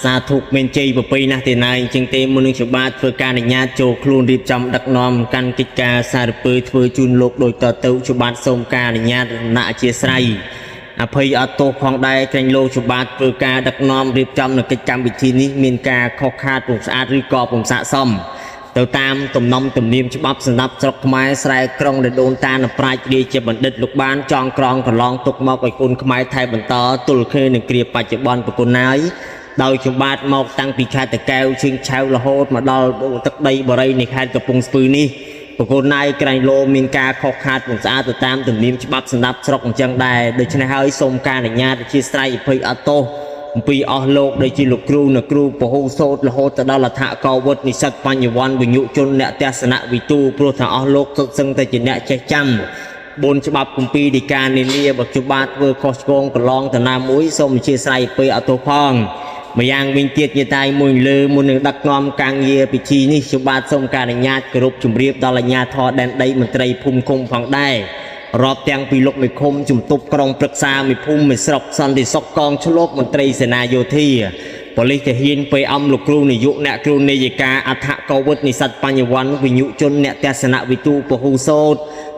សាធុមានជ័យប្រពៃណាស់ទេណាអញ្ចឹងទេមុននឹងច្បាប់ធ្វើការអនុញ្ញាតចូលខ្លួនរៀបចំដឹកនាំកាន់កិច្ចការសារពើធ្វើជូនលោកដោយតទៅច្បាប់សូមការអនុញ្ញាតណអធិស្ឋានអភ័យអត់ទោសផងដែរក្រែងលោកច្បាប់ធ្វើការដឹកនាំរៀបចំនៅកិច្ចកម្មវិធីនេះមានការខុសខាតពុំស្អាតឬក៏ពុំស័ក្តិសមទៅតាមទំនំទំនៀមច្បាប់សម្រាប់ស្រុកខ្មែរស្រែក្រុងដែលដូនតានប្រាជ្ញរាជាបណ្ឌិតលោកបានចងក្រងកន្លងទុកមកឲ្យគុណខ្មែរថែបន្តទល់គ្នានឹងគ្រាបច្ចុប្បន្នប្រគុណណាយដោយខ្ញុំបាទមកតាំងពីខេត្តតាកែវឈៀងឆៅរហូតមកដល់ទឹកដីបរិយនៃខេត្តកំពង់ស្ពឺនេះប្រគុណណាយក្រែងលោមានការខុសខាតពុំស្អាតទៅតាមទំនៀមច្បាប់សម្រាប់ស្រុកអញ្ចឹងដែរដូច្នេះហើយសូមការអនុញ្ញាតអធិស្ឋានអភ័យអត់ទោសអំពីអស់លោកដែលជាលោកគ្រូអ្នកគ្រូពហុសោតរហូតទៅដល់អដ្ឋកវុឌ្ឍនិស្សិតបញ្ញវន្តវិញ្ញុជនអ្នកទស្សនវិទូព្រោះថាអស់លោកសុទ្ធសឹងតែជាអ្នកចេះចាំបួនច្បាប់គម្ពីរដីកានានាបើជបាទធ្វើខុសឆ្គងកន្លងទៅណាមួយសូមអធិស្ឋានពេលអត់ទោសផងម្យ៉ាងវិញទៀតញាតាយមួយលើមុននឹងដឹកនាំការងារពិធីនេះជបាទសូមការអនុញ្ញាតគោរពជម្រាបដល់អាជ្ញាធរដែនដីមន្ត្រីភូមិឃុំផងដែររាប់ទាំងពីលោកមេឃុំជំទប់ក្រុងព្រឹក្សាមេភូមិមេស្រុកសន្តិសុខកងឆ្លប់មន្ត្រីសេនាយោធាប៉ូលីសទាហានពេលអំលោកគ្រូនាយកអ្នកគ្រូនាយិកាអដ្ឋកវុឌ្ឍនិស្សិតបញ្ញវន្តវិញ្ញុជនអ្នកទស្សនវិទូពហុសោត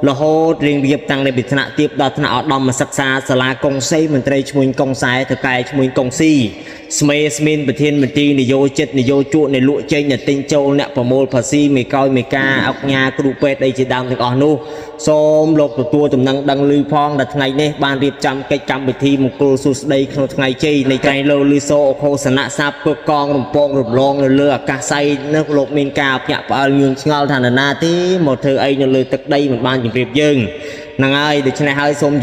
រហូតរៀងរៀបតាំងពីថ្នាក់ទាបដល់ថ្នាក់ឧត្តមសិក្សាសាលាកុងសីមន្ត្រីឈ្មួញកុងសែថកែឈ្មួញកុងស៊ីស្មេស្មានប្រធានមន្ត្រីនយោជិតនយោជកអ្នកលក់ចេញអ្នកទិញចូលអ្នកប្រមូលភាស៊ីមេកោយមេកាអុកញ៉ាគ្រូពេទ្យអីជាដើមទាំងអស់នោះសូមលោកទទួលដំណឹងដឹងឮផងដែលថ្ងៃនេះបានរៀបចំកិច្ចកម្មវិធីមង្គលសួស្តីក្នុងថ្ងៃជ័យនៃក្រែងលោលឺសូអខោសនៈសាបពកងរំពងរំលងនៅលើអាកាសស័យនោះលោកមានការភ្ញាក់ផ្អើលងឿងឆ្ងល់ថានរណាទេមកធ្វើអីនៅលើទឹកដីមិនបានជម្រាបយើងហ្នឹងហើយដូច្នេះហើយសូម